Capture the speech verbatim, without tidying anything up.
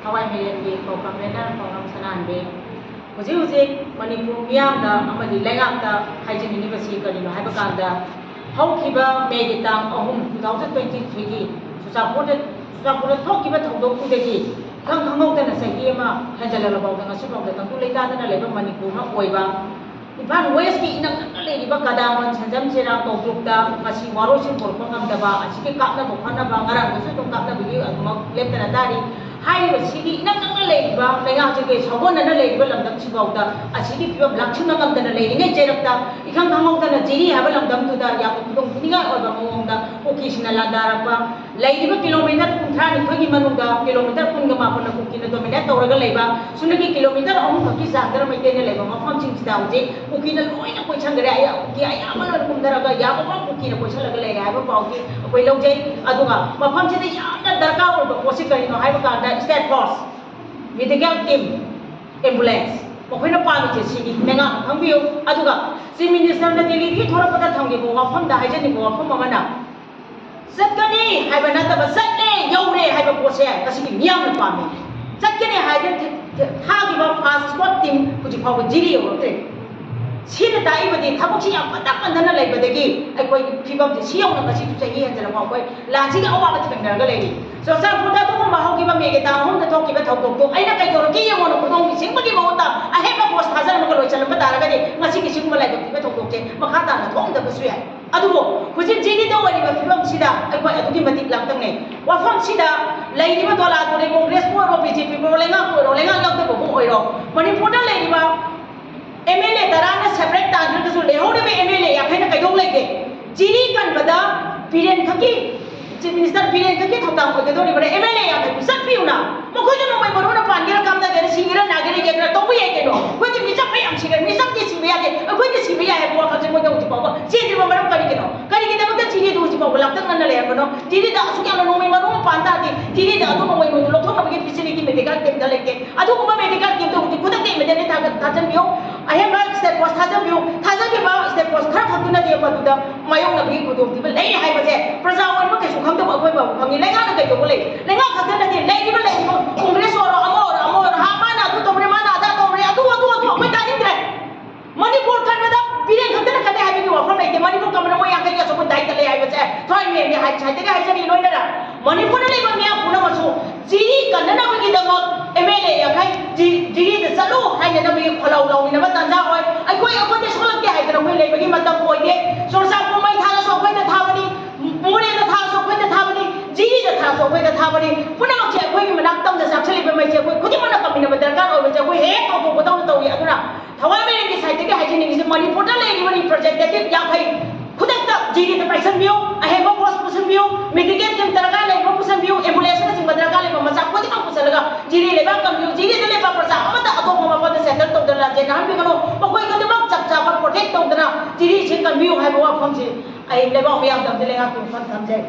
ꯊꯋꯥꯏ ꯃꯤꯔꯦꯟꯒꯤ ꯀꯣ ꯀꯟꯚꯦꯅꯔ ꯄꯥꯎꯔꯝ ꯁꯅꯥꯍꯟꯕꯤ꯫ ꯍꯧꯖꯤꯛ ꯍꯧꯖꯤꯛ ꯃꯅꯤꯄꯨꯔ ꯃꯤꯌꯥꯝꯗ ꯑꯃꯗꯤ ꯂꯩꯉꯥꯛꯇ ꯍꯥꯏꯖꯅꯤꯡꯉꯤꯕꯁꯤ ꯀꯔꯤꯅꯣ ꯍꯥꯏꯕ ꯀꯥꯟꯗ, ꯍꯧꯈꯤꯕ ꯃꯦꯒꯤ ꯇꯥꯡ ꯑꯍꯨꯝ, two thousand twenty threeꯒꯤ ꯆꯨꯔꯆꯥꯟꯄꯨꯔꯗ, ꯆꯨꯔꯆꯥꯟꯄꯨꯔꯗ ꯊꯣꯛꯈꯤꯕ ꯊꯧꯗꯣꯛꯇꯨꯗꯒꯤ ꯏꯈꯪ ꯈꯪꯍꯧꯗꯅ ꯆꯍꯤ ꯑꯃ ꯍꯦꯟꯖꯜꯂꯛꯂꯕ ꯐꯥꯎꯗ ꯉꯁꯤ ꯐꯥꯎꯗ ꯇꯪꯗꯨ ꯂꯩꯇꯥꯗꯅ ꯂꯩꯕ ꯃꯅꯤꯄꯨꯔ ꯑꯃ ꯑꯣꯏꯕ, ꯏꯝꯐꯥꯜ ꯋꯦꯁꯀꯤ ꯏꯅꯛ ꯅꯛꯅ ꯂꯩꯔꯤꯕ ꯀꯗꯥꯃꯟ, ꯁꯟꯖꯝ, ꯆꯦꯔꯥꯡ, ꯀꯧꯗ꯭ꯔꯨꯛꯇ ꯉꯁꯤ ꯋꯥꯔꯣꯏꯁꯤꯟ ꯄꯨꯔꯛꯄ ꯉꯝꯗꯕ ꯑꯁꯤꯒꯤ ꯀꯥꯞꯅꯕ ꯈꯣꯠꯅꯕ ꯉꯔꯥꯡꯗꯁꯨ ꯑꯗꯨꯝ ꯀꯥꯞꯅꯕꯒꯤ ꯑꯗꯨꯃꯛ ꯂꯦꯞꯇꯅ ꯇꯥꯔꯤ꯫ ꯍꯥꯏꯔꯤꯕꯁꯤꯒꯤ ꯏꯅꯛ ꯅꯛꯅ ꯂꯩꯔꯤꯕ ꯂꯩꯉꯥꯛꯁꯤꯒꯤ ꯁꯥꯒꯣꯟꯅꯅ ꯂꯩꯔꯤꯕ ꯂꯝꯗꯝꯁꯤꯐꯥꯎꯗ ꯑꯁꯤꯒꯤ ꯐꯤꯕꯝ ꯂꯥꯛꯁꯤꯟꯕ ꯉꯝꯗꯅ ꯂꯩꯔꯤꯉꯩ ꯆꯩꯔꯛꯇ ꯏꯈꯪ ꯈꯪꯍꯧꯗꯅ ꯖꯤꯔꯤ ꯍꯥꯏꯕ ꯂꯝꯗꯝꯗꯨꯗ ꯌꯥꯝꯅ ꯈꯨꯗꯣꯡ ꯊꯤꯅꯤꯡꯉꯥꯏ ꯑꯣꯏꯕ ꯃꯑꯣꯡꯗ ꯀꯨꯀꯤꯁꯤꯡꯅ ꯂꯥꯟꯗꯥꯔꯛꯄ, ꯂꯩꯔꯤꯕ ꯀꯤꯂꯣꯃꯤꯇꯔ ꯀꯨꯟꯊ꯭ꯔꯥ ꯅꯤꯊꯣꯏꯒꯤ ꯃꯅꯨꯡꯗ ꯀꯤꯂꯣꯃꯤꯇꯔ ꯀꯨꯟꯒ ꯃꯥꯄꯟꯅ ꯀꯨꯀꯤꯅ dominate ꯇꯧꯔꯒ ꯂꯩꯕ, ꯁꯨꯞꯅꯒꯤ ꯀꯤꯂꯣꯃꯤꯇꯔ ꯑꯍꯨꯝ ꯈꯛꯀꯤ ꯆꯥꯡꯗ ꯃꯩꯇꯩꯅ ꯂꯩꯕ ꯃꯐꯝꯁꯤꯡꯁꯤꯗ ꯍꯧꯖꯤꯛ ꯀꯨꯀꯤꯅ ꯂꯣꯏꯅ ꯀꯣꯏꯁꯟꯈ꯭ꯔꯦ꯫ ꯑꯌꯥ-, ꯀꯨꯀꯤ ꯑꯌꯥꯝꯕ ꯂꯣꯏꯅ ꯀꯨꯝꯊꯔꯒ ꯌꯥꯕ ꯃꯐꯝ ꯀꯨꯀꯤꯅ ꯀꯣꯏꯁꯜꯂꯒ ꯂꯩꯔꯦ ꯍꯥꯏꯕ ꯄꯥꯎꯗꯤ ꯑꯩꯈꯣꯏ ꯂꯧꯖꯩ꯫ ꯑꯗꯨꯒ ꯃꯐꯝꯁꯤꯗ ꯌꯥꯝꯅ ꯗꯔꯀꯥꯔ ꯑꯣꯏꯕ ꯄꯣꯠꯁꯤ ꯀꯔꯤꯅꯣ ꯍꯥꯏꯕ ꯀꯥꯟꯗ state force, medical team, ambulance, ꯃꯈꯣꯏꯅ ꯄꯥꯝꯃꯤꯁꯦ ꯁꯤꯅꯤ꯫ ꯃꯉꯥ ꯈꯪꯕꯤꯌꯨ꯫ ꯑꯗꯨꯒ Chief Ministerꯅ ꯗꯦꯜꯂꯤꯗꯒꯤ ꯊꯣꯛꯂꯛꯄꯗ ꯊꯝꯈꯤꯕ ꯋꯥꯐꯝꯗ ꯍꯥꯏꯖꯅꯤꯡꯕ ꯋꯥꯐꯝ ꯑꯃꯅ, ꯆꯠꯀꯅꯤ ꯍꯥꯏꯕ ꯅꯠꯇꯕ, ꯆꯠꯂꯦ, ꯌꯧꯔꯦ ꯍꯥꯏꯕ ꯄꯣꯠꯁꯦ ꯉꯁꯤꯒꯤ ꯃꯤꯌꯥꯝꯅ ꯄꯥꯝꯃꯤ꯫ ꯆꯠꯀꯅꯤ ꯍꯥꯏꯗꯅ ꯊ-, ꯊ-, ꯊꯥꯈꯤꯕ fast squad team ꯍꯧꯖꯤꯛ ꯐꯥꯎꯕ ꯖꯤꯔꯤ ꯌꯧꯔꯛꯇ꯭ꯔꯦ꯫ ꯁꯤꯅ ꯇꯥꯛꯏꯕꯗꯤ ꯊꯕꯛꯁꯤ ꯌꯥꯝ ꯄꯟꯇ ꯄꯟꯗꯅ ꯂꯩꯕꯗꯒꯤ ꯑꯩꯈꯣꯏꯒꯤ ꯐꯤꯕꯝꯁꯦ ꯁꯤ ꯌꯧꯅ ꯉꯁꯤꯁꯨ ꯆꯍꯤ ꯍꯦꯟꯖꯜꯂꯛꯄ ꯑꯩꯈꯣꯏ ꯂꯥꯟꯁꯤꯒꯤ ꯑꯋꯥꯕ ꯊꯦꯡꯅꯔꯒ ꯂꯩꯔꯤ꯫ ꯆꯨꯔꯆꯥꯟꯄꯨꯔꯗ ꯑꯗꯨꯒꯨꯝꯕ ꯍꯧꯈꯤꯕ ꯃꯦꯒꯤ ꯇꯥꯡ ꯑꯍꯨꯝꯗ ꯊꯣꯛꯈꯤꯕ ꯊꯧꯗꯣꯛꯇꯣ ꯑꯩꯅ ꯀꯩꯗꯧꯔꯛꯀꯦ ꯌꯦꯡꯉꯣꯅ ꯈꯨꯗꯣꯡ ꯁꯤꯡꯕꯒꯤ ꯃꯍꯨꯠꯇ ꯑꯍꯦꯟꯕ ꯄꯣꯁ ꯊꯥꯖꯔꯝꯃꯒ ꯂꯣꯏꯁꯤꯜꯂꯝꯕ ꯇꯥꯔꯒꯗꯤ ꯉꯁꯤꯒꯤ ꯁꯤꯒꯨꯝꯕ ꯂꯥꯏꯕꯛ ꯊꯤꯕ ꯊꯧꯗꯣꯛꯁꯦ ꯃꯈꯥ ꯇꯥꯅ ꯊꯣꯛꯑꯝꯗꯕꯁꯨ ꯌꯥꯏ꯫ ꯑꯗꯨꯕꯨ ꯍꯧꯖꯤꯛ ꯖꯤꯔꯤꯗ ꯑꯣꯏꯔꯤꯕ ꯐꯤꯕꯝꯁꯤꯗ ꯑꯩꯈꯣꯏ ꯑꯗꯨꯛꯀꯤ ꯃꯇꯤꯛ ꯂꯥꯡꯇꯛꯅꯩ꯫ ꯋꯥꯐꯝꯁꯤꯗ ꯂꯩꯔꯤꯕ ꯗꯣꯂꯥꯗꯨꯅꯤ, ꯀꯣꯡꯒ꯭ꯔꯦꯁꯄꯨ ꯑꯣꯏꯔꯣ, ꯕꯤ ꯖꯦ ꯄꯤꯕꯨ ꯑꯣꯏꯔꯣ, ꯂꯩꯉꯥꯛꯄꯨ ꯑꯣꯏꯔꯣ, ꯂꯩꯉꯥꯛ ꯌꯥꯎꯗꯕꯕꯨ ꯑꯣꯏꯔꯣ, ꯃꯅꯤꯄꯨꯔꯗ ꯂꯩꯔꯤꯕ ꯑꯦꯝ ꯑꯦꯜ ꯑꯦ ꯇꯔꯥꯅ separate ꯇꯥꯟꯗ꯭ꯔꯒꯁꯨ ꯂꯩꯍꯧꯔꯤꯕ ꯑꯦꯝ ꯑꯦꯜ ꯑꯦ ꯌꯥꯡꯈꯩꯅ ꯀꯩꯗꯧ ꯂꯩꯒꯦ? ꯖꯤꯔꯤ ꯀꯟꯕꯗ ꯕꯤꯔꯦꯟ ꯈꯛꯀꯤ, Chief Minister ꯕꯤꯔꯦꯟ ꯈꯛꯀꯤ ꯊꯧꯗꯥꯡ ꯑꯣꯏꯒꯗꯧꯔꯤꯕꯅ ꯑꯦꯝ ꯑꯦꯜ ꯑꯦ ꯌꯥꯡꯈꯩꯕꯨ ꯆꯠꯄꯤꯌꯨꯅ꯫ ꯃꯈꯣꯏꯁꯨ ꯅꯣꯡꯃꯩ ꯃꯔꯨꯅ ꯄꯥꯟꯒꯦꯔꯥ ꯀꯝꯗꯒꯦꯔꯥ, ꯁꯤꯒꯦꯔꯥ ꯅꯥꯒꯦꯔꯥ ꯌꯦꯛꯀꯦꯔꯥ ꯇꯧꯕ ꯌꯥꯏ ꯀꯩꯅꯣ꯫ ꯑꯩꯈꯣꯏꯗꯤ ꯃꯤꯆꯝ ꯃꯌꯥꯝ ꯁꯤꯔꯦ, ꯃꯤꯆꯝꯗꯤ ꯁꯤꯕ ꯌꯥꯗꯦ, ꯑꯩꯈꯣꯏꯗꯤ ꯁꯤꯕ ꯌꯥꯏ ꯍꯥꯏꯕ ꯋꯥꯈꯜꯁꯦ ꯃꯣꯏꯗ ꯍꯧꯖꯤꯛ ꯐꯥꯎꯕ ꯆꯦꯟꯗ꯭ꯔꯤꯕ ꯃꯔꯝ ꯀꯔꯤꯒꯤꯅꯣ? ꯀꯔꯤꯒꯤꯗꯃꯛꯇ ꯖꯤꯔꯤꯗꯨ ꯍꯧꯖꯤꯛ ꯐꯥꯎꯕ ꯂꯥꯞꯇꯛꯅꯅ ꯂꯩꯔꯝꯕꯅꯣ? ꯖꯤꯔꯤꯗ ꯑꯁꯨꯛ ꯌꯥꯝꯅ ꯅꯣꯡꯃꯩ ꯃꯔꯨ ꯑꯃ ꯄꯥꯟ ꯇꯥꯔꯗꯤ ꯖꯤꯔꯤꯗ ꯑꯗꯨ ꯅꯣꯡꯃꯩ ꯃꯔꯨꯗꯨ ꯂꯧꯊꯣꯛꯅꯕꯒꯤ facility medical teamꯗ ꯂꯩꯇꯦ꯫ ꯑꯗꯨꯒꯨꯝꯕ medical teamꯗꯨ ꯍꯧꯖꯤꯛ ꯈꯨꯗꯛꯇ immediately ꯊꯥꯖ-, ꯊꯥꯖꯤꯟꯕꯤꯌꯨ꯫ ꯑꯍꯦꯟꯕ state force ꯊꯥꯖꯤꯟꯕꯤꯌꯨ꯫ ꯊꯥꯖꯤꯟꯈꯤꯕ state force ꯈꯔ ꯈꯛꯇꯨꯅꯗꯤ ꯃꯗꯨꯗ ꯃꯥꯌꯣꯛꯅꯕꯒꯤ ꯈꯨꯗꯣꯡꯊꯤꯕ ꯂꯩꯔꯦ ꯍꯥꯏꯕꯁꯦ ꯄ꯭ꯔꯖꯥ ꯑꯣꯏꯅ ꯀꯩꯁꯨ ꯈꯪꯗꯕ ꯑꯩꯈꯣꯏ ꯐꯥꯎꯕ ꯈꯪꯉꯤ꯫ ꯂꯩꯉꯥꯛꯅ ꯀꯩꯗꯧꯕ ꯂꯩ? ꯂꯩꯉꯥꯛ ꯈꯛꯇ ꯅꯠꯇꯦ, ꯂꯩꯔꯤꯕ, ꯂꯩꯔꯤꯕ ꯀꯣꯡꯒ꯭ꯔꯦꯁ ꯗꯃꯛ ꯑꯦꯝ ꯑꯦꯜ ꯑꯦ ꯌꯥꯡꯈꯩ ꯖꯤ- ꯖꯤꯔꯤꯗ ꯆꯠꯂꯨ ꯍꯥꯏꯅ ꯅꯪꯒꯤ ꯈꯣꯜꯂꯥꯎ ꯂꯥꯎꯃꯤꯟꯅꯕ ꯇꯥꯟꯖꯥ ꯑꯣꯏ꯫ ꯑꯩꯈꯣꯏ ꯑꯩꯈꯣꯏꯗ ꯁꯣꯛꯂꯛꯀꯦ ꯍꯥꯏꯗꯅ ꯑꯩꯈꯣꯏ ꯂꯩꯕꯒꯤ ꯃꯇꯝ ꯑꯣꯏꯗꯦ꯫ ꯆꯨꯔꯆꯥꯟꯄꯨꯔ ꯃꯩ ꯊꯥꯔꯁꯨ ꯑꯩꯈꯣꯏꯅ ꯊꯥꯕꯅꯤ, ꯃꯣꯔꯦꯗ ꯊꯥꯔꯁꯨ ꯑꯩꯈꯣꯏꯅ ꯊꯥꯕꯅꯤ, ꯖꯤꯔꯤꯗ ꯊꯥꯔꯁꯨ ꯑꯩꯈꯣꯏꯅ ꯊꯥꯕꯅꯤ꯫ ꯄꯨꯝꯅꯃꯛꯁꯦ ꯑꯩꯈꯣꯏꯒꯤ ꯃꯅꯥꯛ ꯇꯝꯅ ꯆꯥꯛꯁꯤꯜꯂꯤꯕ ꯃꯩꯁꯦ ꯑꯩꯈꯣꯏ ꯈꯨꯗꯤꯡꯃꯛꯅ ꯀꯝꯃꯤꯟꯅꯕ ꯗꯔꯀꯥꯔ ꯑꯣꯏꯕꯁꯦ ꯑꯩꯈꯣꯏ ꯍꯦꯛ ꯀꯥꯎꯊꯣꯛꯄꯗꯧꯅ ꯇꯧꯏ꯫ ꯑꯗꯨꯅ ꯊꯋꯥꯏ ꯃꯤꯔꯦꯟꯒꯤ ꯁꯥꯏꯠꯇꯒꯤ ꯍꯥꯏꯖꯅꯤꯡꯉꯤꯁꯦ ꯃꯅꯤꯄꯨꯔꯗ ꯂꯩꯔꯤꯕ representative ꯌꯥꯡꯈꯩ ꯈꯨꯗꯛꯇ ꯖꯤꯔꯤꯗ ꯄꯥꯏꯁꯟꯕꯤꯌꯨ, ꯑꯍꯦꯟꯕ ꯕꯣꯁ ꯄꯨꯁꯟꯕꯤꯌꯨ, ꯃꯦꯗꯤꯀꯦꯜ ꯇꯤꯝ ꯗꯔꯀꯥꯔ ꯂꯩꯕ ꯄꯨꯁꯟꯕꯤꯌꯨ, ꯑꯦꯝꯕꯨꯂꯦꯟꯁꯅꯆꯤꯡꯕ ꯗꯔꯀꯥꯔ ꯂꯩꯕ ꯃꯆꯥꯛ ꯈꯨꯗꯤꯡꯃꯛ ꯄꯨꯁꯜꯂꯒ ꯖꯤꯔꯤ ꯂꯩꯕꯥꯛ ꯀꯟꯕꯤꯌꯨ꯫ ꯖꯤꯔꯤꯗ ꯂꯩꯕ ꯄ꯭ꯔꯖꯥ ꯑꯃꯠꯇ ꯑꯇꯣꯞꯄ ꯃꯐꯝꯗ ꯁꯦꯇꯜ ꯇꯧꯗꯅ ꯂꯥꯟꯖꯦꯟ ꯅꯥꯍꯟꯕꯤꯒꯅꯨ꯫ ꯃꯈꯣꯏ ꯈꯨꯗꯤꯡꯃꯛ ꯆꯞ ꯆꯥꯕ ꯄ꯭ꯔꯣꯇꯦꯛ ꯇꯧꯗꯅ ꯖꯤꯔꯤꯁꯤ ꯀꯟꯕꯤꯌꯨ ꯍꯥꯏꯕ ꯋꯥꯐꯝꯁꯤ ꯑꯩ ꯂꯩꯕꯥꯛ ꯃꯤꯌꯥꯝꯗ ꯑꯝꯇ ꯂꯩꯉꯥꯛꯀꯤ ꯃꯐꯝ ꯊꯝꯖꯩ꯫